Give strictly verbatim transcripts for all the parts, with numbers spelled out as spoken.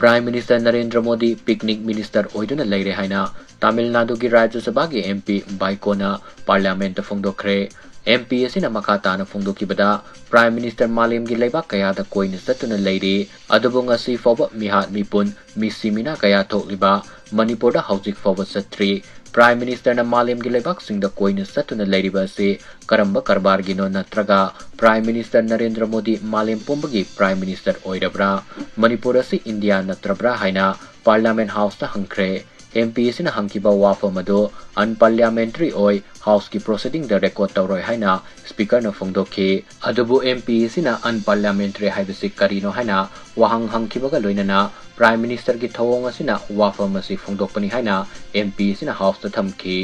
Prime Minister Narendra Modi picnic minister ꯑꯣꯏꯗꯨꯅ ꯂꯩꯔꯦ ꯍꯥꯏꯅ ꯇꯥꯃꯤꯜ ꯅꯥꯗꯨꯒꯤ ꯔꯥꯖ꯭ꯌ ꯁꯚꯥꯒꯤ MP ꯕꯥꯏꯀꯣꯅ Parliamentꯇ ꯐꯣꯡꯗꯣꯛꯈ꯭ꯔꯦ꯫ MP ꯑꯁꯤꯅ ꯃꯈꯥ ꯇꯥꯅ ꯐꯣꯡꯗꯣꯛꯈꯤꯕꯗ, Prime Minister ꯃꯥꯂꯦꯝꯒꯤ ꯂꯩꯕꯥꯛ ꯀꯌꯥꯗ ꯀꯣꯏꯅ ꯆꯠꯇꯨꯅ ꯂꯩꯔꯤ, ꯑꯗꯨꯕꯨ ꯉꯁꯤ ꯐꯥꯎꯕ ꯃꯤꯍꯥꯠ ꯃꯤꯄꯨꯟ, ꯃꯤꯁꯤ ꯃꯤꯅꯥ ꯀꯌꯥ ꯊꯣꯛꯂꯤꯕ ꯃꯅꯤꯄꯨꯔꯗ ꯍꯧꯖꯤꯛ ꯐꯥꯎꯕ ꯆꯠꯇ꯭ꯔꯤ꯫ Prime Ministerꯅ ꯃꯥꯂꯦꯝꯒꯤ ꯂꯩꯕꯥꯛꯁꯤꯡꯗ ꯀꯣꯏꯅ ꯆꯠꯇꯨꯅ ꯂꯩꯔꯤꯕ ꯑꯁꯤ ꯀꯔꯝꯕ ꯀꯔꯕꯥꯔꯒꯤꯅꯣ? ꯅꯠꯇ꯭ꯔꯒ Prime Minister ꯅꯔꯦꯟꯗ꯭ꯔ ꯃꯣꯗꯤ ꯃꯥꯂꯦꯝ ꯄꯨꯝꯕꯒꯤ Prime Minister ꯑꯣꯏꯔꯕ꯭ꯔꯥ? ꯃꯅꯤꯄꯨꯔ ꯑꯁꯤ ꯏꯟꯗꯤꯌꯥ ꯅꯠꯇ꯭ꯔꯕ꯭ꯔꯥ ꯍꯥꯏꯅ Parliament Houseꯇ ꯍꯪꯈ꯭ꯔꯦ꯫ MP ꯑꯁꯤꯅ ꯍꯪꯈꯤꯕ ꯋꯥꯐꯝ ꯑꯗꯨ unparliamentary ꯑꯣꯏ, Houseꯀꯤ proceedingꯗ record ꯇꯧꯔꯣꯏ ꯍꯥꯏꯅ Speakerꯅ ꯐꯣꯡꯗꯣꯛꯈꯤ꯫ ꯑꯗꯨꯕꯨ MP ꯑꯁꯤꯅ unparliamentary ꯍꯥꯏꯕꯁꯤ ꯀꯔꯤꯅꯣ ꯍꯥꯏꯅ ꯋꯥꯍꯪ ꯍꯪꯈꯤꯕꯒ ꯂꯣꯏꯅꯅ Prime Ministerꯒꯤ ꯊꯧꯑꯣꯡ ꯑꯁꯤꯅ ꯋꯥꯐꯝ ꯑꯁꯤ ꯐꯣꯡꯗꯣꯛꯄꯅꯤ ꯍꯥꯏꯅ MP ꯑꯁꯤꯅ Houseꯇ ꯊꯝꯈꯤ꯫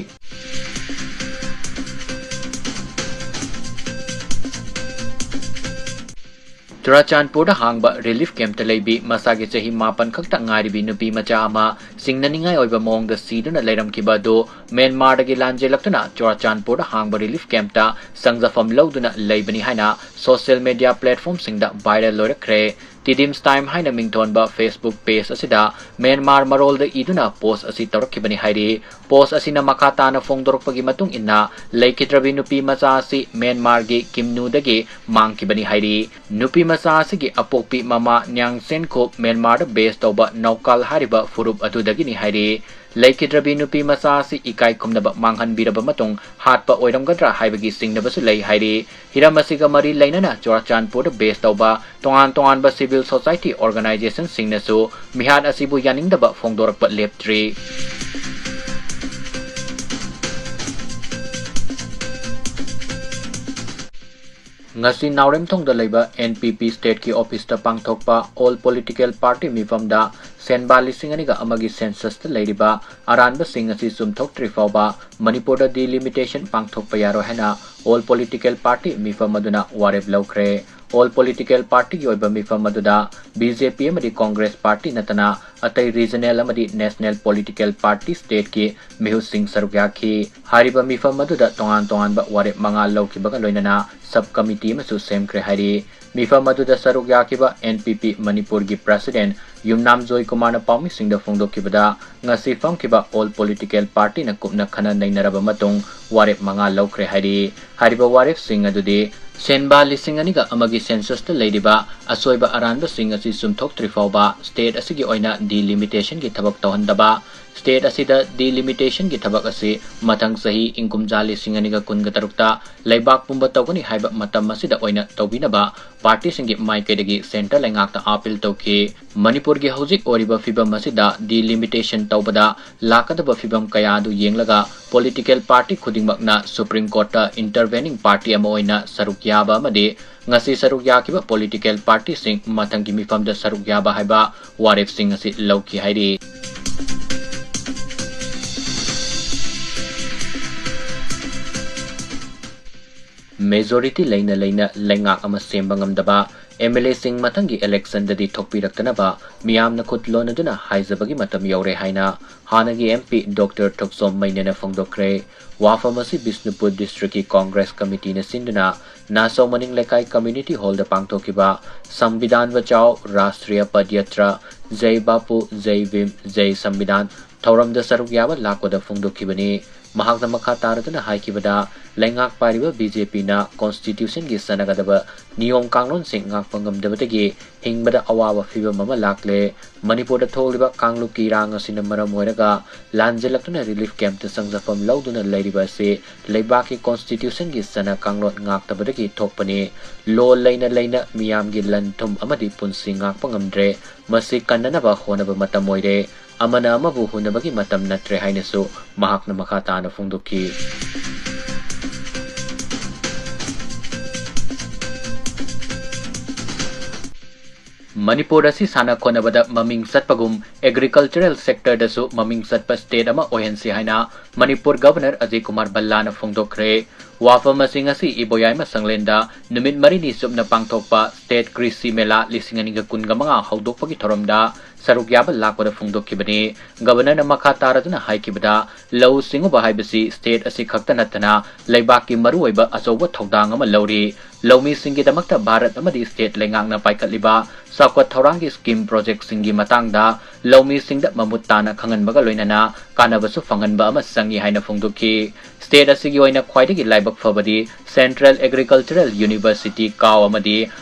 ꯆꯨꯔꯥꯆꯥꯟꯄꯨꯔꯗ ꯍꯥꯡꯕ relief campꯇ ꯂꯩꯕꯤ ꯃꯁꯥꯒꯤ ꯆꯍꯤ ꯃꯥꯄꯟ ꯈꯛꯇ ꯉꯥꯏꯔꯤꯕꯤ ꯅꯨꯄꯤ ꯃꯆꯥ ꯑꯃ ꯆꯤꯡꯅꯅꯤꯡꯉꯥꯏ ꯑꯣꯏꯕ ꯃꯑꯣꯡꯗ ꯁꯤꯗꯨꯅ ꯂꯩꯔꯝꯈꯤꯕ ꯑꯗꯨ ꯃ꯭ꯌꯥꯟꯃꯥꯔꯗꯒꯤ ꯂꯥꯟꯖꯦꯜꯂꯛꯇꯨꯅ ꯆꯨꯔꯥꯆꯥꯟꯄꯨꯔꯗ ꯍꯥꯡꯕ relief campꯇ ꯆꯪꯖꯐꯝ ꯂꯧꯗꯨꯅ ꯂꯩꯕꯅꯤ ꯍꯥꯏꯅ social media platformꯁꯤꯡꯗ viral ꯑꯣꯏꯔꯛꯈ꯭ꯔꯦ꯫ Tidim's Time ꯍꯥꯏꯅ ꯃꯤꯡꯊꯣꯟꯕ Facebook page ꯑꯁꯤꯗ ꯃ꯭ꯌꯥꯟꯃꯥꯔ ꯃꯔꯣꯜꯗ ꯏꯗꯨꯅ post ꯑꯁꯤ ꯇꯧꯔꯛꯈꯤꯕꯅꯤ ꯍꯥꯏꯔꯤ꯫ Post ꯑꯁꯤꯅ ꯃꯈꯥ ꯇꯥꯅ ꯐꯣꯡꯗꯣꯔꯛꯄꯒꯤ ꯃꯇꯨꯡ ꯏꯟꯅ, ꯂꯩꯈꯤꯗ꯭ꯔꯕꯤ ꯅꯨꯄꯤ ꯃꯆꯥ ꯑꯁꯤ ꯃ꯭ꯌꯥꯟꯃꯥꯔꯒꯤ ꯀꯤꯝꯅꯨꯗꯒꯤ ꯃꯥꯡꯈꯤꯕꯅꯤ ꯍꯥꯏꯔꯤ꯫ ꯅꯨꯄꯤ ꯃꯆꯥ ꯑꯁꯤꯒꯤ ꯑꯄꯣꯛꯄꯤ ꯃꯃꯥ ꯅ꯭ꯌꯥꯡ ꯁꯦꯟꯈꯨꯞ ꯃ꯭ꯌꯥꯟꯃꯥꯔꯗ base ꯇꯧꯕ ꯅꯧꯀꯥꯜ ꯍꯥꯏꯔꯤꯕ ꯐꯨꯔꯨꯞ ꯑꯗꯨꯗꯒꯤꯅꯤ ꯍꯥꯏꯔꯤ꯫ ꯂꯩꯈꯤꯗ꯭ꯔꯕꯤ ꯅꯨꯄꯤ ꯃꯆꯥ ꯑꯁꯤ ꯏꯀꯥꯏ ꯈꯨꯝꯅꯕ ꯃꯥꯡꯍꯟꯕꯤꯔꯕ ꯃꯇꯨꯡ ꯍꯥꯠꯄ ꯑꯣꯏꯔꯝꯒꯗ꯭ꯔꯥ ꯍꯥꯏꯕꯒꯤ ꯆꯤꯡꯅꯕꯁꯨ ꯂꯩ ꯍꯥꯏꯔꯤ꯫ ꯍꯤꯔꯝ ꯑꯁꯤꯒ ꯃꯔꯤ ꯂꯩꯅꯅ ꯆꯨꯔꯥꯆꯥꯟꯄꯨꯔꯗ base ꯇꯧꯕ ꯇꯣꯉꯥꯟ ꯇꯣꯉꯥꯟꯕ civil society organizationꯁꯤꯡꯅꯁꯨ ꯃꯤꯍꯥꯠ ꯑꯁꯤꯕꯨ ꯌꯥꯅꯤꯡꯗꯕ ꯐꯣꯡꯗꯣꯔꯛꯄ ꯂꯦꯞꯇ꯭ꯔꯤ꯫ ꯉꯁꯤ ꯅꯥꯎꯔꯦꯝꯊꯣꯡꯗ ꯂꯩꯕ NPP stateꯀꯤ officeꯇ ꯄꯥꯡꯊꯣꯛꯄ all political party ꯃꯤꯐꯝꯗ ꯁꯦꯟꯕꯥ ꯂꯤꯁꯤꯡ ꯑꯅꯤꯒ ꯑꯃꯒꯤ censusꯇ ꯂꯩꯔꯤꯕ ꯑꯔꯥꯟꯕꯁꯤꯡ ꯑꯁꯤ ꯆꯨꯝꯊꯣꯛꯇ꯭ꯔꯤ ꯐꯥꯎꯕ ꯃꯅꯤꯄꯨꯔꯗ delimitation ꯄꯥꯡꯊꯣꯛꯄ ꯌꯥꯔꯣꯏ ꯍꯥꯏꯅ all political party ꯃꯤꯐꯝ ꯑꯗꯨꯅ ꯋꯥꯔꯦꯞ ꯂꯧꯈ꯭ꯔꯦ꯫ All political partyꯒꯤ ꯑꯣꯏꯕ ꯃꯤꯐꯝ ꯑꯗꯨꯗ BJP ꯑꯃꯗꯤ Congress party ꯅꯠꯇꯅ ꯑꯇꯩ regional ꯑꯃꯗꯤ national political party stateꯀꯤ ꯃꯤꯍꯨꯠꯁꯤꯡ ꯁꯔꯨꯛ ꯌꯥꯈꯤ꯫ ꯍꯥꯏꯔꯤꯕ ꯃꯤꯐꯝ ꯑꯗꯨꯗ ꯇꯣꯉꯥꯟ ꯇꯣꯉꯥꯟꯕ ꯋꯥꯔꯦꯞ ꯃꯉꯥ ꯂꯧꯈꯤꯕꯒ ꯂꯣꯏꯅꯅ sub committee ꯑꯃꯁꯨ ꯁꯦꯝꯈ꯭ꯔꯦ ꯍꯥꯏꯔꯤ꯫ ꯃꯤꯐꯝ ꯑꯗꯨꯗ ꯁꯔꯨꯛ ꯌꯥꯈꯤꯕ NPP ꯃꯅꯤꯄꯨꯔꯒꯤ president ꯌꯨꯝꯅꯥꯝ ꯖꯣꯏꯀꯨꯃꯥꯔꯅ ꯄꯥꯎꯃꯤꯁꯤꯡꯗ ꯐꯣꯡꯗꯣꯛꯈꯤꯕꯗ, ꯉꯁꯤ ꯐꯝꯈꯤꯕ all political partyꯅ ꯀꯨꯞꯅ ꯈꯟꯅ ꯅꯩꯅꯔꯕ ꯃꯇꯨꯡ ꯋꯥꯔꯦꯞ ꯃꯉꯥ ꯂꯧꯈ꯭ꯔꯦ ꯍꯥꯏꯔꯤ꯫ ꯍꯥꯏꯔꯤꯕ ꯋꯥꯔꯦꯞꯁꯤꯡ ꯑꯗꯨꯗꯤ ꯁꯦꯟꯕꯥ ꯂꯤꯁꯤꯡ ꯑꯅꯤꯒ ꯑꯃꯒꯤ censusꯇ ꯂꯩꯔꯤꯕ ꯑꯁꯣꯏꯕ ꯑꯔꯥꯟꯕꯁꯤꯡ ꯑꯁꯤ ꯆꯨꯝꯊꯣꯛꯇ꯭ꯔꯤ ꯐꯥꯎꯕ state ꯑꯁꯤꯒꯤ ꯑꯣꯏꯅ delimitationꯒꯤ ꯊꯕꯛ ꯇꯧꯍꯟꯗꯕ, state ꯑꯁꯤꯗ delimitationꯒꯤ ꯊꯕꯛ ꯑꯁꯤ ꯃꯊꯪ ꯆꯍꯤ ꯏꯪ ꯀꯨꯝꯖꯥ ꯂꯤꯁꯤꯡ ꯑꯅꯤꯒ ꯀꯨꯟꯒ ꯇꯔꯨꯛꯇ ꯂꯩꯕꯥꯛ ꯄꯨꯝꯕ ꯇꯧꯒꯅꯤ ꯍꯥꯏꯕ ꯃꯇꯝ ꯑꯁꯤꯗ ꯑꯣꯏꯅ ꯇꯧꯕꯤꯅꯕ partyꯁꯤꯡꯒꯤ ꯃꯥꯏꯀꯩꯗꯒꯤ centre ꯂꯩꯉꯥꯛꯇ appeal ꯇꯧꯈꯤ꯫ ꯃꯅꯤꯄꯨꯔꯒꯤ ꯍꯧꯖꯤꯛ ꯑꯣꯏꯔꯤꯕ ꯐꯤꯕꯝ ꯑꯁꯤꯗ delimitation ꯇꯧꯕꯗ ꯂꯥꯛꯀꯗꯕ ꯐꯤꯕꯝ ꯀꯌꯥ ꯑꯗꯨ ꯌꯦꯡꯂꯒ political party ꯈꯨꯗꯤꯡꯃꯛꯅ Supreme Courtꯇ intervening party ꯑꯃ ꯑꯣꯏꯅ ꯁꯔꯨꯛ ꯌꯥꯕ ꯑꯃꯗꯤ ꯉꯁꯤ ꯁꯔꯨꯛ ꯌꯥꯈꯤꯕ political partyꯁꯤꯡ ꯃꯊꯪꯒꯤ ꯃꯤꯐꯝꯗ ꯁꯔꯨꯛ ꯌꯥꯕ ꯍꯥꯏꯕ ꯋꯥꯔꯦꯞꯁꯤꯡ ꯑꯁꯤ ꯂꯧꯈꯤ ꯍꯥꯏꯔꯤ꯫ Majority ꯂꯩꯅ ꯂꯩꯅ ꯂꯩꯉꯥꯛ ꯑꯃ ꯁꯦꯝꯕ ꯉꯝꯗꯕ MLAꯁꯤꯡ ꯃꯊꯪꯒꯤ electionꯗꯗꯤ ꯊꯣꯛꯄꯤꯔꯛꯇꯅꯕ ꯃꯤꯌꯥꯝꯅ ꯈꯨꯠ ꯂꯣꯟꯅꯗꯨꯅ ꯍꯥꯏꯖꯕꯒꯤ ꯃꯇꯝ ꯌꯧꯔꯦ ꯍꯥꯏꯅ ꯍꯥꯟꯅꯒꯤ MP Doctor ꯊꯣꯛꯆꯣꯝ ꯃꯩꯅꯦꯅ ꯐꯣꯡꯗꯣꯛꯈ꯭ꯔꯦ꯫ ꯋꯥꯐꯝ ꯑꯁꯤ ꯕꯤꯁꯅꯨꯄꯨꯔ districtꯀꯤ Congress committeeꯅ ꯁꯤꯟꯗꯨꯅ ꯅꯥꯆꯧ ꯃꯅꯤꯡ ꯂꯩꯀꯥꯏ community hallꯗ ꯄꯥꯡꯊꯣꯛꯈꯤꯕ ꯁꯪꯕꯤꯙꯥꯟ ꯕꯆꯥꯎ ꯔꯥꯁꯇ꯭ꯔꯤꯌ ꯄꯗꯌꯥꯇ꯭ꯔ ꯖꯩ ꯕꯥꯄꯨ ꯖꯩ ꯚꯤꯝ ꯖꯩ ꯁꯪꯕꯤꯙꯥꯟ ꯊꯧꯔꯝꯗ ꯁꯔꯨꯛ ꯌꯥꯕ ꯂꯥꯛꯄꯗ ꯐꯣꯡꯗꯣꯛꯈꯤꯕꯅꯤ꯫ ꯃꯍꯥꯛꯅ ꯃꯈꯥ ꯇꯥꯔꯗꯨꯅ ꯍꯥꯏꯈꯤꯕꯗ, ꯂꯩꯉꯥꯛ ꯄꯥꯏꯔꯤꯕ BJPꯅ constitutionꯒꯤ ꯆꯠꯅꯒꯗꯕ ꯅꯤꯌꯣꯝ ꯀꯥꯡꯂꯣꯟꯁꯤꯡ ꯉꯥꯛꯄ ꯉꯝꯗꯕꯗꯒꯤ ꯍꯤꯡꯕꯗ ꯑꯋꯥꯕ ꯐꯤꯕꯝ ꯑꯃ ꯂꯥꯛꯂꯦ꯫ ꯃꯅꯤꯄꯨꯔꯗ ꯊꯣꯛꯂꯤꯕ ꯀꯥꯡꯂꯨꯞꯀꯤ ꯏꯔꯥꯡ ꯑꯁꯤꯅ ꯃꯔꯝ ꯑꯣꯏꯔꯒ ꯂꯥꯟꯖꯦꯜꯂꯛꯇꯨꯅ relief campꯇ ꯆꯪꯖꯐꯝ ꯂꯧꯗꯨꯅ ꯂꯩꯔꯤꯕ ꯑꯁꯤ ꯂꯩꯕꯥꯛꯀꯤ constitutionꯒꯤ ꯆꯠꯅ ꯀꯥꯡꯂꯣꯟ ꯉꯥꯛꯇꯕꯗꯒꯤ ꯊꯣꯛꯄꯅꯤ꯫ ꯂꯣ ꯂꯩꯅ ꯂꯩꯅ ꯃꯤꯌꯥꯝꯒꯤ ꯂꯟ ꯊꯨꯝ ꯑꯃꯗꯤ ꯄꯨꯟꯁꯤ ꯉꯥꯛꯄ ꯉꯝꯗ꯭ꯔꯦ꯫ ꯃꯁꯤ ꯀꯟꯅꯅꯕ ꯍꯣꯠꯅꯕ ꯃꯇꯝ ꯑꯣꯏꯔꯦ꯫ ꯑꯃꯅ ꯑꯃꯕꯨ ꯍꯨꯟꯅꯕꯒꯤ ꯃꯇꯝ ꯅꯠꯇ꯭ꯔꯦ ꯍꯥꯏꯅꯁꯨ ꯃꯍꯥꯛꯅ ꯃꯈꯥ ꯇꯥꯅ ꯐꯣꯡꯗꯣꯛꯈꯤ꯫ ꯃꯅꯤꯄꯨꯔ ꯑꯁꯤ ꯁꯥꯟꯅ ꯈꯣꯠꯅꯕꯗ ꯃꯃꯤꯡ ꯆꯠꯄꯒꯨꯝ agricultural sectorꯗꯁꯨ ꯃꯃꯤꯡ ꯆꯠꯄ state ꯑꯃ ꯑꯣꯏꯍꯟꯁꯤ ꯍꯥꯏꯅ ꯃꯅꯤꯄꯨꯔ Governor ꯑꯖꯌ ꯀꯨꯃꯥꯔ ꯚꯜꯂꯥꯅ ꯐꯣꯡꯗꯣꯛꯈ꯭ꯔꯦ꯫ ꯋꯥꯐꯝ ꯑꯁꯤ ꯉꯁꯤ ꯏꯕꯣꯌꯥꯏꯃ ꯁꯪꯂꯦꯟꯗ ꯅꯨꯃꯤꯠ ꯃꯔꯤꯅꯤ ꯆꯨꯞꯅ ꯄꯥꯡꯊꯣꯛꯄ State ꯀ꯭ꯔꯤꯁꯤ ꯃꯦꯂꯥ ꯂꯤꯁꯤꯡ ꯑꯅꯤꯒ ꯀꯨꯟꯒ ꯃꯉꯥ ꯍꯧꯗꯣꯛꯄꯒꯤ ꯊꯧꯔꯝꯗ ꯁꯔꯨꯛ ꯌꯥꯕ ꯂꯥꯛꯄꯗ ꯐꯣꯡꯗꯣꯛꯈꯤꯕꯅꯤ꯫ ꯒꯕꯔꯅꯔꯅ ꯃꯈꯥ ꯇꯥꯔꯗꯨꯅ ꯍꯥꯏꯈꯤꯕꯗ, ꯂꯧꯎ ꯁꯤꯡꯎꯕ ꯍꯥꯏꯕꯁꯤ ꯁ꯭ꯇꯦꯠ ꯑꯁꯤ ꯈꯛꯇ ꯅꯠꯇꯅ ꯂꯩꯕꯥꯛꯀꯤ ꯃꯔꯨꯑꯣꯏꯕ ꯑꯆꯧꯕ ꯊꯧꯗꯥꯡ ꯑꯃ ꯂꯧꯔꯤ꯫ ꯂꯧꯃꯤꯁꯤꯡꯒꯤꯗꯃꯛꯇ ꯚꯥꯔꯠ ꯑꯃꯗꯤ ꯁ꯭ꯇꯦꯠ ꯂꯩꯉꯥꯛꯅ ꯄꯥꯏꯈꯠꯂꯤꯕ ꯆꯥꯎꯈꯠ ꯊꯧꯔꯥꯡꯒꯤ ꯁ꯭ꯀꯤꯝ ꯄ꯭ꯔꯣꯖꯦꯛꯁꯤꯡꯒꯤ ꯃꯇꯥꯡꯗ ꯂꯧꯃꯤꯁꯤꯡꯗ ꯃꯃꯨꯠ ꯇꯥꯅ ꯈꯪꯍꯟꯕꯒ ꯂꯣꯏꯅꯅ ꯀꯥꯟꯅꯕꯁꯨ ꯐꯪꯍꯟꯕ ꯑꯃ ꯆꯪꯏ ꯍꯥꯏꯅ ꯐꯣꯡꯗꯣꯛꯈꯤ꯫ ꯁ꯭ꯇꯦꯠ ꯑꯁꯤꯒꯤ ꯑꯣꯏꯅ ꯈ꯭ꯋꯥꯏꯗꯒꯤ ꯂꯥꯏꯕꯛ ꯐꯕꯗꯤ Central Agricultural University, ꯀꯥꯎ ꯑꯃꯗꯤ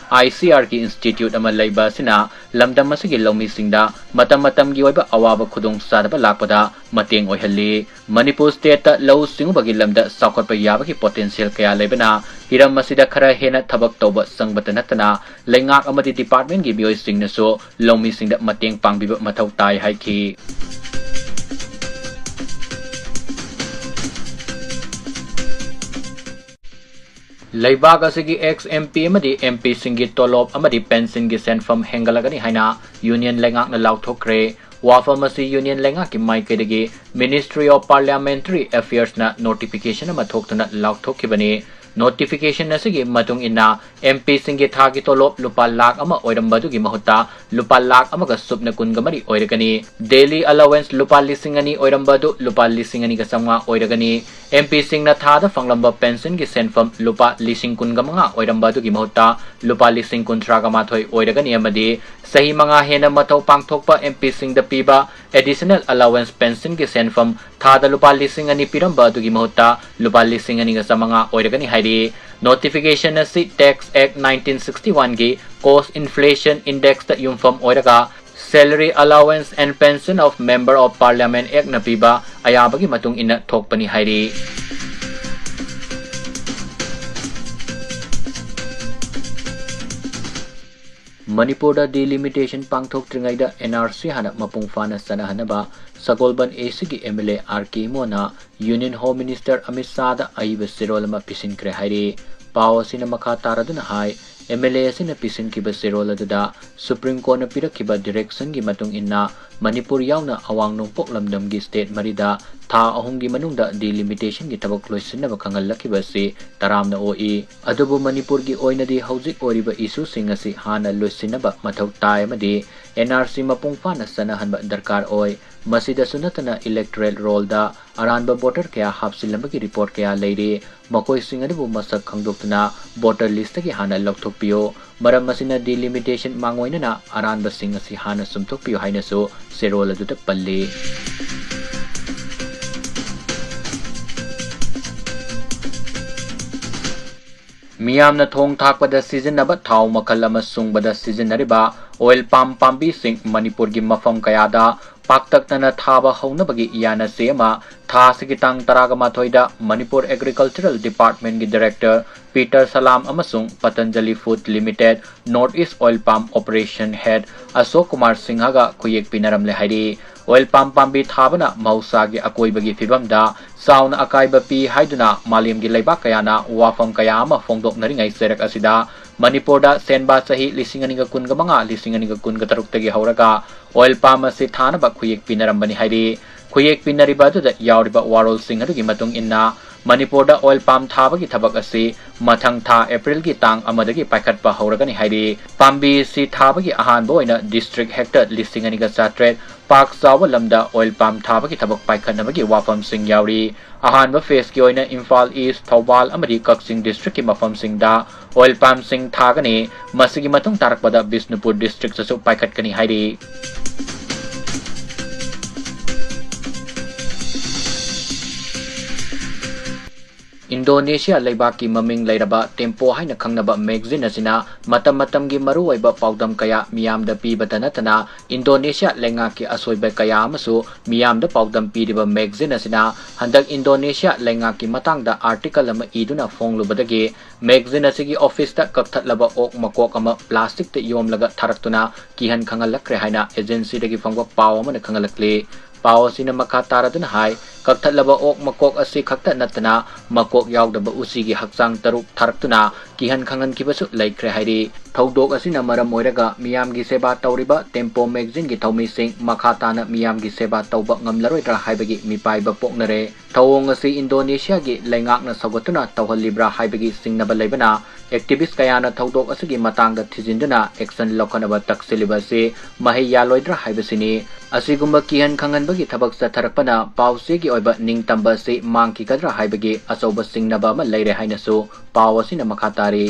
ICAR ꯒꯤ ꯏꯟꯁꯇꯤꯇ꯭ꯌꯨꯠ ꯑꯃ ꯂꯩꯕ ꯑꯁꯤꯅ ꯂꯝꯗꯝ ꯑꯁꯤꯒꯤ ꯂꯧꯃꯤꯁꯤꯡꯗ ꯃꯇꯝ ꯃꯇꯝꯒꯤ ꯑꯣꯏꯕ ꯑꯋꯥꯕ ꯈꯨꯗꯣꯡꯆꯥꯗꯕ ꯂꯥꯛꯄꯗ ꯃꯇꯦꯡ ꯑꯣꯏꯍꯜꯂꯤ꯫ ꯃꯅꯤꯄꯨꯔ ꯁ꯭ꯇꯦꯠꯇ ꯂꯧꯎ ꯁꯤꯡꯎꯕꯒꯤ ꯂꯝꯗ ꯆꯥꯎꯈꯠꯄ ꯌꯥꯕꯒꯤ ꯄꯣꯇꯦꯟꯁꯤꯌꯦꯜ ꯀꯌꯥ ꯂꯩꯕꯅ, ꯍꯤꯔꯝ ꯑꯁꯤꯗ ꯈꯔ ꯍꯦꯟꯅ ꯊꯕꯛ ꯇꯧꯕ ꯆꯪꯕꯇ ꯅꯠꯇꯅ, ꯂꯩꯉꯥꯛ ꯑꯃꯗꯤ ꯗꯤꯄꯥꯔꯠꯃꯦꯟꯒꯤ ꯃꯤꯑꯣꯏꯁꯤꯡꯅꯁꯨ ꯂꯧꯃꯤꯁꯤꯡꯗ ꯃꯇꯦꯡ ꯄꯥꯡꯕꯤꯕ ꯃꯊꯧ ꯇꯥꯏ ꯍꯥꯏꯈꯤ꯫ ꯂꯩꯕꯥꯛ ꯑꯁꯤꯒꯤ ex MP ꯑꯃꯗꯤ MPꯁꯤꯡꯒꯤ ꯇꯣꯂꯣꯞ ꯑꯃꯗꯤ ꯄꯦꯟꯁꯟꯒꯤ ꯁꯦꯟꯐꯝ ꯍꯦꯟꯒꯠꯂꯒꯅꯤ ꯍꯥꯏꯅ ꯌꯨꯅꯤꯌꯟ ꯂꯩꯉꯥꯛꯅ ꯂꯥꯎꯊꯣꯛꯈ꯭ꯔꯦ꯫ ꯋꯥꯐꯝ ꯑꯁꯤ ꯌꯨꯅꯤꯌꯟ ꯂꯩꯉꯥꯛꯀꯤ ꯃꯥꯏꯀꯩꯗꯒꯤ Ministry of Parliamentary Affairsꯅ ꯅꯣꯇꯤꯐꯤꯀꯦꯁꯟ ꯑꯃ ꯊꯣꯛꯇꯨꯅ ꯂꯥꯎꯊꯣꯛꯈꯤꯕꯅꯤ꯫ ꯅꯣꯇꯤꯐꯤꯀꯦꯁꯟ ꯑꯁꯤꯒꯤ ꯃꯇꯨꯡ ꯏꯟꯅ, MPꯁꯤꯡꯒꯤ ꯊꯥꯒꯤ ꯇꯣꯂꯣꯞ ꯂꯨꯄꯥ ꯂꯥꯈ ꯑꯃ ꯑꯣꯏꯔꯝꯕ ꯑꯗꯨꯒꯤ ꯃꯍꯨꯠꯇ ꯂꯨꯄꯥ ꯂꯥꯈ ꯑꯃꯒ ꯁꯨꯞꯅ ꯀꯨꯟꯒ ꯃꯔꯤ ꯑꯣꯏꯔꯒꯅꯤ꯫ Daily allowance ꯂꯨꯄꯥ ꯂꯤꯁꯤꯡ ꯑꯅꯤ ꯑꯣꯏꯔꯝꯕ ꯑꯗꯨ ꯂꯨꯄꯥ ꯂꯤꯁꯤꯡ ꯑꯅꯤꯒ ꯆꯥꯝꯃꯉꯥ ꯑꯣꯏꯔꯒꯅꯤ꯫ MPꯁꯤꯡꯅ ꯊꯥꯗ ꯐꯪꯂꯝꯕ ꯄꯦꯟꯁꯟꯒꯤ ꯁꯦꯟꯐꯝ ꯂꯨꯄꯥ ꯂꯤꯁꯤꯡ ꯀꯨꯟꯒ ꯃꯉꯥ ꯑꯣꯏꯔꯝꯕ ꯑꯗꯨꯒꯤ ꯃꯍꯨꯠꯇ ꯂꯨꯄꯥ ꯂꯤꯁꯤꯡ ꯀꯨꯟꯊ꯭ꯔꯥꯒ ꯃꯥꯊꯣꯏ ꯑꯣꯏꯔꯒꯅꯤ ꯑꯃꯗꯤ ꯆꯍꯤ ꯃꯉꯥ ꯍꯦꯟꯅ ꯃꯊꯧ ꯄꯥꯡꯊꯣꯛꯄ MPꯁꯤꯡꯗ ꯄꯤꯕ additional allowance ꯄꯦꯟꯁꯟꯒꯤ ꯁꯦꯟꯐꯝ ꯊꯥꯗ ꯂꯨꯄꯥ ꯂꯤꯁꯤꯡ ꯑꯅꯤ ꯄꯤꯔꯝꯕ ꯑꯗꯨꯒꯤ ꯃꯍꯨꯠꯇ ꯂꯨꯄꯥ ꯂꯤꯁꯤꯡ ꯑꯅꯤꯒ ꯆꯥꯝꯃꯉꯥ ꯑꯣꯏꯔꯒꯅꯤ ꯍꯥꯏꯔꯤ꯫ Notification ꯑꯁꯤ Tax Act nineteen sixty-oneꯒꯤ Cost Inflation Indexꯇ ꯌꯨꯝꯐꯝ ꯑꯣꯏꯔꯒ Salary Allowance and Pension of Member of Parliament Actꯅ ꯄꯤꯕ ꯑꯌꯥꯕꯒꯤ ꯃꯇꯨꯡ ꯏꯟꯅ ꯊꯣꯛꯄꯅꯤ ꯍꯥꯏꯔꯤ꯫ ꯃꯅꯤꯄꯨꯔꯗ delimitation ꯄꯥꯡꯊꯣꯛꯇ꯭ꯔꯤꯉꯩꯗ NRC ꯍꯥꯟꯅ ꯃꯄꯨꯡ ꯐꯥꯅ ꯆꯠꯅꯍꯟꯅꯕ ꯁꯒꯣꯜꯕꯟ ACꯒꯤ MLA R K ꯏꯃꯣꯅ Union Home Minister Amit ꯁꯥꯍꯗ ꯑꯏꯕ ꯆꯦꯔꯣꯜ ꯑꯃ ꯄꯤꯁꯤꯟꯈ꯭ꯔꯦ ꯍꯥꯏꯔꯤ꯫ ꯄꯥꯎ ꯑꯁꯤꯅ ꯃꯈꯥ ꯇꯥꯔꯗꯨꯅ ꯍꯥꯏ, ꯑꯦꯝ ꯑꯦꯜ ꯑꯦ ꯑꯁꯤꯅ ꯄꯤꯁꯤꯟꯈꯤꯕ ꯆꯦꯔꯣꯜ ꯑꯗꯨꯗ Supreme Courtꯅ ꯄꯤꯔꯛꯈꯤꯕ directionꯒꯤ ꯃꯇꯨꯡ ꯏꯟꯅ ꯃꯅꯤꯄꯨꯔ ꯌꯥꯎꯅ ꯑꯋꯥꯡ ꯅꯣꯡꯄꯣꯛ ꯂꯝꯗꯝꯒꯤ state ꯃꯔꯤꯗ ꯊꯥ ꯑꯍꯨꯝꯒꯤ ꯃꯅꯨꯡꯗ delimitationꯒꯤ ꯊꯕꯛ ꯂꯣꯏꯁꯤꯟꯅꯕ ꯈꯪꯍꯜꯂꯛꯈꯤꯕ ꯑꯁꯤ ꯇꯔꯥꯝꯅ ꯑꯣꯛꯏ꯫ ꯑꯗꯨꯕꯨ ꯃꯅꯤꯄꯨꯔꯒꯤ ꯑꯣꯏꯅꯗꯤ ꯍꯧꯖꯤꯛ ꯑꯣꯏꯔꯤꯕ issueꯁꯤꯡ ꯑꯁꯤ ꯍꯥꯟꯅ ꯂꯣꯏꯁꯤꯟꯅꯕ ꯃꯊꯧ ꯇꯥꯏ ꯑꯃꯗꯤ N R C ꯃꯄꯨꯡ ꯐꯥꯅ ꯆꯠꯅꯍꯟꯕ ꯗꯔꯀꯥꯔ ꯑꯣꯏ꯫ ꯃꯁꯤꯗꯁꯨ ꯅꯠꯇꯅ electoral rollꯗ ꯑꯔꯥꯟꯕ voter ꯀꯌꯥ ꯍꯥꯞꯆꯤꯜꯂꯝꯕꯒꯤ report ꯀꯌꯥ ꯂꯩꯔꯤ꯫ ꯃꯈꯣꯏꯁꯤꯡ ꯑꯗꯨꯕꯨ ꯃꯁꯛ ꯈꯪꯗꯣꯛꯇꯨꯅ voter listꯇꯒꯤ ꯍꯥꯟꯅ ꯂꯧꯊꯣꯛꯄꯤꯌꯨ꯫ ꯃꯔꯝ ꯑꯁꯤꯅ delimitation ꯃꯥꯡꯑꯣꯏꯅꯅ ꯑꯔꯥꯟꯕꯁꯤꯡ ꯑꯁꯤ ꯍꯥꯟꯅ ꯆꯨꯝꯊꯣꯛꯄꯤꯌꯨ ꯍꯥꯏꯅꯁꯨ ꯆꯦꯔꯣꯜ ꯑꯗꯨꯗ ꯄꯜꯂꯤ꯫ ꯃꯤꯌꯥꯝꯅ ꯊꯣꯡ ꯊꯥꯛꯄꯗ ꯁꯤꯖꯤꯟꯅꯕ ꯊꯥꯎ ꯃꯈꯜ ꯑꯃ ꯁꯨꯡꯕꯗ ꯁꯤꯖꯤꯟꯅꯔꯤꯕ oil palm ꯄꯥꯝꯕꯤꯁꯤꯡ ꯃꯅꯤꯄꯨꯔꯒꯤ ꯃꯐꯝ ꯀꯌꯥꯗ ꯄꯥꯛꯇꯛꯅꯅ ꯊꯥꯕ ꯍꯧꯅꯕꯒꯤ ꯌꯥꯅꯁꯦ ꯑꯃ ꯊꯥ ꯑꯁꯤꯒꯤ ꯇꯥꯡ ꯇꯔꯥꯒ ꯃꯥꯊꯣꯏꯗ ꯃꯅꯤꯄꯨꯔ Agricultural Departmentꯀꯤ director ꯄꯤꯇꯔ ꯁꯂꯥꯝ ꯑꯃꯁꯨꯡ Patanjali Food Limited North East Oil Palm Operation Head ꯑꯁꯣꯛ ꯀꯨꯃꯥꯔ ꯁꯤꯡꯍꯒ ꯈꯨꯌꯦꯛ ꯄꯤꯅꯔꯝꯂꯦ ꯍꯥꯏꯔꯤ꯫ Oil palm ꯄꯥꯝꯕꯤ ꯊꯥꯕꯅ ꯃꯍꯧꯁꯥꯒꯤ ꯑꯀꯣꯏꯕꯒꯤ ꯐꯤꯕꯝꯗ ꯆꯥꯎꯅ ꯑꯀꯥꯏꯕ ꯄꯤ ꯍꯥꯏꯗꯨꯅ ꯃꯥꯂꯦꯝꯒꯤ ꯂꯩꯕꯥꯛ ꯀꯌꯥꯅ ꯋꯥꯐꯝ ꯀꯌꯥ ꯑꯃ ꯐꯣꯡꯗꯣꯛꯅꯔꯤꯉꯩ ꯆꯩꯔꯛ ꯑꯁꯤꯗ ꯃꯅꯤꯄꯨꯔꯗ ꯁꯦꯟꯕꯥ ꯆꯍꯤ ꯂꯤꯁꯤꯡ ꯑꯅꯤꯒ ꯀꯨꯟꯒ ꯃꯉꯥ, ꯂꯤꯁꯤꯡ ꯑꯅꯤꯒ ꯀꯨꯟꯒ ꯇꯔꯨꯛꯇꯒꯤ ꯍꯧꯔꯒ oil palm ꯑꯁꯤ ꯊꯥꯅꯕ ꯈꯨꯌꯦꯛ ꯄꯤꯅꯔꯝꯕꯅꯤ ꯍꯥꯏꯔꯤ꯫ ꯈꯨꯌꯦꯛ ꯄꯤꯅꯔꯤꯕ ꯑꯗꯨꯗ ꯌꯥꯎꯔꯤꯕ ꯋꯥꯔꯣꯜꯁꯤꯡ ꯑꯗꯨꯒꯤ ꯃꯇꯨꯡ ꯏꯟꯅ ꯃꯅꯤꯄꯨꯔꯗ oil palm ꯊꯥꯕꯒꯤ ꯊꯕꯛ ꯑꯁꯤ ꯃꯊꯪ ꯊꯥ Aprilꯒꯤ ꯇꯥꯡ ꯑꯃꯗꯒꯤ ꯄꯥꯏꯈꯠꯄ ꯍꯧꯔꯒꯅꯤ ꯍꯥꯏꯔꯤ꯫ ꯄꯥꯝꯕꯤ ꯑꯁꯤ ꯊꯥꯕꯒꯤ ꯑꯍꯥꯟꯕ ꯑꯣꯏꯅ district hectare ꯂꯤꯁꯤꯡ ꯑꯅꯤꯒ ꯆꯥꯇ꯭ꯔꯦꯠ ꯄꯥꯛ ꯆꯥꯎꯕ ꯂꯝꯗ oil palm ꯊꯥꯕꯒꯤ ꯊꯕꯛ ꯄꯥꯏꯈꯠꯅꯕꯒꯤ ꯋꯥꯐꯝꯁꯤꯡ ꯌꯥꯎꯔꯤ꯫ ꯑꯍꯥꯟꯕ phaseꯀꯤ ꯑꯣꯏꯅ ꯏꯝꯐꯥꯜ East, ꯊꯧꯕꯥꯜ ꯑꯃꯗꯤ ꯀꯛꯆꯤꯡ districtꯀꯤ ꯃꯐꯝꯁꯤꯡꯗ oil palmꯁꯤꯡ ꯊꯥꯒꯅꯤ꯫ ꯃꯁꯤꯒꯤ ꯃꯇꯨꯡ ꯇꯥꯔꯛꯄꯗ ꯕꯤꯁꯅꯨꯄꯨꯔ districtꯇꯁꯨ ꯄꯥꯏꯈꯠꯀꯅꯤ ꯍꯥꯏꯔꯤ꯫ ꯏꯟꯗꯣꯅꯦꯁꯤꯌꯥ ꯂꯩꯕꯥꯛꯀꯤ ꯃꯃꯤꯡ ꯂꯩꯔꯕ Tempo ꯍꯥꯏꯅ ꯈꯪꯅꯕ magazine ꯑꯁꯤꯅ ꯃꯇꯝ ꯃꯇꯝꯒꯤ ꯃꯔꯨꯑꯣꯏꯕ ꯄꯥꯎꯗꯝ ꯀꯌꯥ ꯃꯤꯌꯥꯝꯗ ꯄꯤꯕꯇ ꯅꯠꯇꯅ ꯏꯟꯗꯣꯅꯦꯁꯤꯌꯥ ꯂꯩꯉꯥꯛꯀꯤ ꯑꯁꯣꯏꯕ ꯀꯌꯥ ꯑꯃꯁꯨ ꯃꯤꯌꯥꯝꯗ ꯄꯥꯎꯗꯝ ꯄꯤꯔꯤꯕ magazine ꯑꯁꯤꯅ ꯍꯟꯗꯛ ꯏꯟꯗꯣꯅꯦꯁꯤꯌꯥ ꯂꯩꯉꯥꯛꯀꯤ ꯃꯇꯥꯡꯗ article ꯑꯃ ꯏꯗꯨꯅ ꯐꯣꯡꯂꯨꯕꯗꯒꯤ magazine ꯑꯁꯤꯒꯤ officeꯇ ꯀꯛꯊꯠꯂꯕ ꯑꯣꯛ ꯃꯀꯣꯛ ꯑꯃ plasticꯇ ꯌꯣꯝꯂꯒ ꯊꯥꯔꯛꯇꯨꯅ ꯀꯤꯍꯟ ꯈꯪꯍꯜꯂꯛꯈ꯭ꯔꯦ ꯍꯥꯏꯅ agencyꯗꯒꯤ ꯐꯪꯕ ꯄꯥꯎ ꯑꯃꯅ ꯈꯪꯍꯜꯂꯛꯂꯤ꯫ ꯄꯥꯎ ꯑꯁꯤꯅ ꯃꯈꯥ ꯇꯥꯔꯗꯨꯅ ꯍꯥꯏ, ꯀꯛꯊꯠꯂꯕ ꯑꯣꯛ ꯃꯀꯣꯛ ꯑꯁꯤ ꯈꯛꯇ ꯅꯠꯇꯅ ꯃꯀꯣꯛ ꯌꯥꯎꯗꯕ ꯎꯆꯤꯒꯤ ꯍꯛꯆꯥꯡ ꯇꯔꯨꯛ ꯊꯥꯔꯛꯇꯨꯅ ꯀꯤꯍꯟ ꯈꯪꯍꯟꯈꯤꯕꯁꯨ ꯂꯩꯈ꯭ꯔꯦ ꯍꯥꯏꯔꯤ꯫ ꯊꯧꯗꯣꯛ ꯑꯁꯤꯅ ꯃꯔꯝ ꯑꯣꯏꯔꯒ ꯃꯤꯌꯥꯝꯒꯤ ꯁꯦꯕꯥ ꯇꯧꯔꯤꯕ ꯇꯦꯝꯄꯣ ꯃꯦꯒꯥꯖꯤꯟꯒꯤ ꯊꯧꯃꯤꯁꯤꯡ ꯃꯈꯥ ꯇꯥꯅ ꯃꯤꯌꯥꯝꯒꯤ ꯁꯦꯕꯥ ꯇꯧꯕ ꯉꯝꯂꯔꯣꯏꯗ꯭ꯔꯥ ꯍꯥꯏꯕꯒꯤ ꯃꯤꯄꯥꯏꯕ ꯄꯣꯛꯅꯔꯦ꯫ ꯊꯧꯑꯣꯡ ꯑꯁꯤ ꯏꯟꯗꯣꯅꯦꯁꯤꯌꯥꯒꯤ ꯂꯩꯉꯥꯛꯅ ꯁꯧꯒꯠꯇꯨꯅ ꯇꯧꯍꯜꯂꯤꯕ꯭ꯔꯥ ꯍꯥꯏꯕꯒꯤ ꯆꯤꯡꯅꯕ ꯂꯩꯕꯅ, ꯑꯦꯛꯇꯤꯚꯤꯁ꯭ꯠ ꯀꯌꯥꯅ ꯊꯧꯗꯣꯛ ꯑꯁꯤꯒꯤ ꯃꯇꯥꯡꯗ ꯊꯤꯖꯤꯟꯗꯨꯅ ꯑꯦꯛꯁꯟ ꯂꯧꯈꯠꯅꯕ ꯇꯛꯁꯤꯜꯂꯤꯕ ꯑꯁꯤ ꯃꯍꯩ ꯌꯥꯜꯂꯣꯏꯗ꯭ꯔꯥ ꯍꯥꯏꯕꯁꯤꯅꯤ꯫ ꯑꯁꯤꯒꯨꯝꯕ ꯀꯤꯍꯟ ꯈꯪꯍꯟꯕꯒꯤ ꯊꯕꯛ ꯆꯠꯊꯔꯛꯄꯅ ꯄꯥꯎꯆꯦꯒꯤ ꯑꯣꯏꯕ ꯅꯤꯡꯇꯝꯕ ꯑꯁꯤ ꯃꯥꯡꯈꯤꯒꯗ꯭ꯔꯥ ꯍꯥꯏꯕꯒꯤ ꯑꯆꯧꯕ ꯆꯤꯡꯅꯕ ꯑꯃ ꯂꯩꯔꯦ ꯍꯥꯏꯅꯁꯨ ꯄꯥꯎ ꯑꯁꯤꯅ ꯃꯈꯥ ꯇꯥꯔꯤ꯫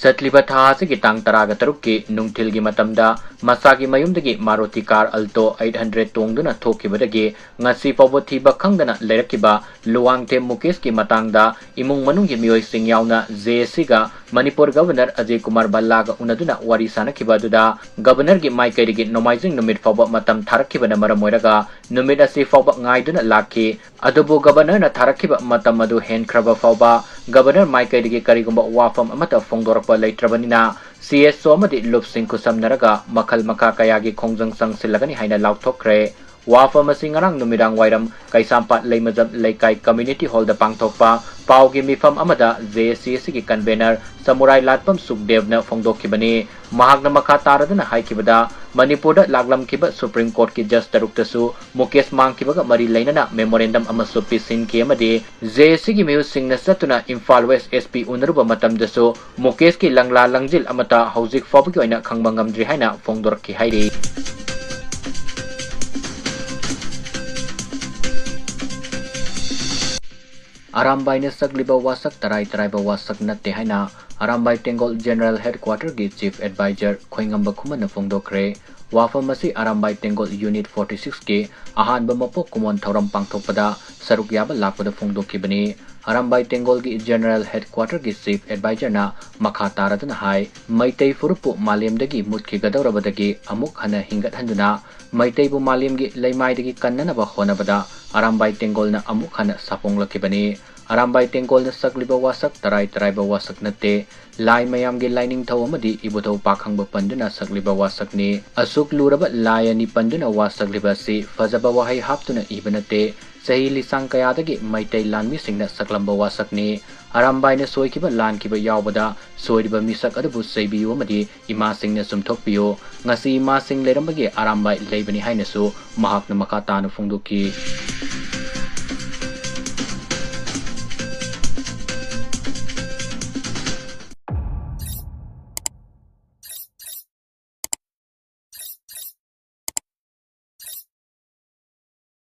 ꯆꯠꯂꯤꯕ ꯊꯥ ꯑꯁꯤꯒꯤ ꯇꯥꯡ ꯇꯔꯥꯒ ꯇꯔꯨꯛꯀꯤ ꯅꯨꯡꯊꯤꯜꯒꯤ ꯃꯇꯝꯗ ꯃꯁꯥꯒꯤ ꯃꯌꯨꯝꯗꯒꯤ Maruti car Alto eight hundred ꯇꯣꯡꯗꯨꯅ ꯊꯣꯛꯈꯤꯕꯗꯒꯤ ꯉꯁꯤ ꯐꯥꯎꯕ ꯊꯤꯕ ꯈꯪꯗꯅ ꯂꯩꯔꯛꯈꯤꯕ ꯂꯨꯋꯥꯡꯊꯦꯝ ꯃꯨꯀꯦꯁꯀꯤ ꯃꯇꯥꯡꯗ ꯏꯃꯨꯡ ꯃꯅꯨꯡꯒꯤ ꯃꯤꯑꯣꯏꯁꯤꯡ ꯌꯥꯎꯅ ꯖꯦ ꯑꯦꯁ ꯁꯤꯒ ꯃꯅꯤꯄꯨꯔ ꯒꯕꯔꯅꯔ ꯑꯖꯌ ꯀꯨꯃꯥꯔ ꯚꯜꯂꯥꯒ ꯎꯅꯗꯨꯅ ꯋꯥꯔꯤ ꯁꯥꯅꯈꯤꯕ ꯑꯗꯨꯗ, ꯒꯕꯔꯅꯔꯒꯤ ꯃꯥꯏꯀꯩꯗꯒꯤ ꯅꯣꯡꯃꯥꯏꯖꯤꯡ ꯅꯨꯃꯤꯠ ꯐꯥꯎꯕ ꯃꯇꯝ ꯊꯥꯔꯛꯈꯤꯕꯅ ꯃꯔꯝ ꯑꯣꯏꯔꯒ ꯅꯨꯃꯤꯠ ꯑꯁꯤ ꯐꯥꯎꯕ ꯉꯥꯏꯗꯨꯅ ꯂꯥꯛꯈꯤ꯫ ꯑꯗꯨꯕꯨ ꯒꯕꯔꯅꯔꯅ ꯊꯥꯔꯛꯈꯤꯕ ꯃꯇꯝ ꯑꯗꯨ ꯍꯦꯟꯈ꯭ꯔꯕ ꯐꯥꯎꯕ ꯒꯕꯔꯅꯔ ꯃꯥꯏꯀꯩꯗꯒꯤ ꯀꯔꯤꯒꯨꯝꯕ ꯋꯥꯐꯝ ꯑꯃꯠꯇ ꯐꯣꯡꯗꯣꯔꯛꯄ ꯂꯩꯇ꯭ꯔꯕꯅꯤꯅ, ꯁꯤ ꯑꯦꯁ ꯑꯣ ꯑꯃꯗꯤ ꯂꯨꯞꯁꯤꯡ ꯈꯨꯠꯁꯝꯅꯔꯒ ꯃꯈꯜ ꯃꯈꯥ ꯀꯌꯥꯒꯤ ꯈꯣꯡꯖꯪ ꯆꯪꯁꯤꯜꯂꯒꯅꯤ ꯍꯥꯏꯅ ꯂꯥꯎꯊꯣꯛꯈ꯭ꯔꯦ꯫ ꯋꯥꯐꯝ ꯑꯁꯤ ꯉꯔꯥꯡ ꯅꯨꯃꯤꯗꯥꯡ ꯋꯥꯏꯔꯝ ꯀꯩꯁꯥꯝꯄꯥꯠ ꯂꯩꯃꯖꯝ ꯂꯩꯀꯥꯏ ꯀꯝꯃ꯭ꯌꯨꯅꯤꯇꯤ ꯍꯣꯜꯗ ꯄꯥꯡꯊꯣꯛꯄ ꯄꯥꯎꯒꯤ ꯃꯤꯐꯝ ꯑꯃꯗ ꯖꯦ ꯑꯦꯁ ꯁꯤ ꯑꯁꯤꯒꯤ ꯀꯟꯚꯦꯅꯔ ꯁꯃꯨꯔꯥꯏ ꯂꯥꯠꯄꯝ ꯁꯨꯛꯗꯦꯕꯅ ꯐꯣꯡꯗꯣꯛꯈꯤꯕꯅꯤ꯫ ꯃꯍꯥꯛꯅ ꯃꯈꯥ ꯇꯥꯔꯗꯨꯅ ꯍꯥꯏꯈꯤꯕꯗ, ꯃꯅꯤꯄꯨꯔꯗ ꯂꯥꯛꯂꯝꯈꯤꯕ ꯁꯨꯄ꯭ꯔꯤꯝ ꯀꯣꯔꯠꯀꯤ ꯖꯖ ꯇꯔꯨꯛꯇꯁꯨ ꯃꯨꯀꯦꯁ ꯃꯥꯡꯈꯤꯕꯒ ꯃꯔꯤ ꯂꯩꯅꯅ ꯃꯦꯃꯣꯔꯦꯟꯗꯝ ꯑꯃꯁꯨ ꯄꯤꯁꯤꯟꯈꯤ ꯑꯃꯗꯤ ꯖꯦ ꯑꯦꯁ ꯁꯤꯒꯤ ꯃꯤꯍꯨꯠꯁꯤꯡꯅ ꯆꯠꯇꯨꯅ ꯏꯝꯐꯥꯜ ꯋꯦꯁ ꯑꯦꯁ ꯄꯤ ꯎꯅꯔꯨꯕ ꯃꯇꯝꯗꯁꯨ ꯃꯨꯀꯦꯁꯀꯤ ꯂꯪꯂꯥ ꯂꯪꯖꯤꯜ ꯑꯃꯠꯇ ꯍꯧꯖꯤꯛ ꯐꯥꯎꯕꯒꯤ ꯑꯣꯏꯅ ꯈꯪꯕ ꯉꯝꯗ꯭ꯔꯤ ꯍꯥꯏꯅ ꯐꯣꯡꯗꯣꯔꯛꯈꯤ ꯍꯥꯏꯔꯤ꯫ ꯑꯔꯥꯝꯕꯥꯏꯅ ꯁꯛꯂꯤꯕ ꯋꯥꯁꯛ ꯇꯔꯥꯏ ꯇꯔꯥꯏꯕ ꯋꯥꯁꯛ ꯅꯠꯇꯦ ꯍꯥꯏꯅ ꯑꯔꯥꯝꯕꯥꯏ ꯇꯦꯡꯒꯣꯜ ꯖꯦꯅꯔꯦꯜ ꯍꯦꯗꯀ꯭ꯋꯥꯇꯔꯒꯤ ꯆꯤꯐ ꯑꯦꯗꯚꯥꯏꯖꯔ ꯈꯣꯏꯉꯝꯕ ꯈꯨꯃꯟꯅ ꯐꯣꯡꯗꯣꯛꯈ꯭ꯔꯦ꯫ ꯋꯥꯐꯝ ꯑꯁꯤ ꯑꯔꯥꯝꯕꯥꯏ ꯇꯦꯡꯒꯣꯜ ꯌꯨꯅꯤꯠ ꯐꯣꯔꯇꯤ ꯁꯤꯛꯁꯀꯤ ꯑꯍꯥꯟꯕ ꯃꯄꯣꯛ ꯀꯨꯝꯑꯣꯟ ꯊꯧꯔꯝ ꯄꯥꯡꯊꯣꯛꯄꯗ ꯁꯔꯨꯛ ꯌꯥꯕ ꯂꯥꯛꯄꯗ ꯐꯣꯡꯗꯣꯛꯈꯤꯕꯅꯤ꯫ ꯑꯔꯥꯝꯕꯥꯏ ꯇꯦꯡꯒꯣꯜꯒꯤ ꯖꯦꯅꯔꯦꯜ ꯍꯦꯗꯀ꯭ꯋꯥꯇꯔꯒꯤ ꯆꯤꯐ ꯑꯦꯗꯚꯥꯏꯖꯔꯅ ꯃꯈꯥ ꯇꯥꯔꯗꯨꯅ ꯍꯥꯏ, ꯃꯩꯇꯩ ꯐꯨꯔꯨꯞꯄꯨ ꯃꯥꯂꯦꯝꯗꯒꯤ ꯃꯨꯠꯈꯤꯒꯗꯧꯔꯕꯗꯒꯤ ꯑꯃꯨꯛ ꯍꯟꯅ ꯍꯤꯡꯒꯠꯍꯟꯗꯨꯅ ꯃꯩꯇꯩꯕꯨ ꯃꯥꯂꯦꯝꯒꯤ ꯂꯩꯃꯥꯏꯗꯒꯤ ꯀꯟꯅꯅꯕ ꯍꯣꯠꯅꯕꯗ ꯑꯔꯥꯝꯕꯥꯏ ꯇꯦꯡꯒꯣꯜꯅ ꯑꯃꯨꯛ ꯍꯟꯅ ꯁꯥꯐꯣꯡꯂꯛꯈꯤꯕꯅꯤ꯫ ꯑꯔꯥꯝꯕꯥꯏ ꯇꯦꯡꯀꯣꯜꯅ ꯁꯛꯂꯤꯕ ꯋꯥꯁꯛ ꯇꯔꯥꯏ ꯇꯔꯥꯏꯕ ꯋꯥꯁꯛ ꯅꯠꯇꯦ꯫ ꯂꯥꯏ ꯃꯌꯥꯝꯒꯤ ꯂꯥꯏꯅꯤꯡꯊꯧ ꯑꯃꯗꯤ ꯏꯕꯨꯙꯧ ꯄꯥꯈꯪꯕ ꯄꯟꯗꯨꯅ ꯁꯛꯂꯤꯕ ꯋꯥꯁꯛꯅꯤ꯫ ꯑꯁꯨꯛ ꯂꯨꯔꯕ ꯂꯥꯏ ꯑꯅꯤ ꯄꯟꯗꯨꯅ ꯋꯥꯁꯛꯂꯤꯕ ꯑꯁꯤ ꯐꯖꯕ ꯋꯥꯍꯩ ꯍꯥꯞꯇꯨꯅ ꯏꯕ ꯅꯠꯇꯦ꯫ ꯆꯍꯤ ꯂꯤꯁꯥꯡ ꯀꯌꯥꯗꯒꯤ ꯃꯩꯇꯩ ꯂꯥꯟꯃꯤꯁꯤꯡꯅ ꯁꯛꯂꯝꯕ ꯋꯥꯁꯛꯅꯤ꯫ ꯑꯔꯥꯝꯕꯥꯏꯅ ꯁꯣꯏꯈꯤꯕ ꯂꯥꯟꯈꯤꯕ ꯌꯥꯎꯕꯗ ꯁꯣꯏꯔꯤꯕ ꯃꯤꯁꯛ ꯑꯗꯨꯕꯨ ꯆꯩꯕꯤꯌꯨ ꯑꯃꯗꯤ ꯏꯃꯥꯁꯤꯡꯅ ꯆꯨꯝꯊꯣꯛꯄꯤꯌꯨ꯫ ꯉꯁꯤ ꯏꯃꯥꯁꯤꯡ ꯂꯩꯔꯝꯕꯒꯤ ꯑꯔꯥꯝꯕꯥꯏ ꯂꯩꯕꯅꯤ ꯍꯥꯏꯅꯁꯨ ꯃꯍꯥꯛꯅ ꯃꯈꯥ ꯇꯥꯅ ꯐꯣꯡꯗꯣꯛꯈꯤ꯫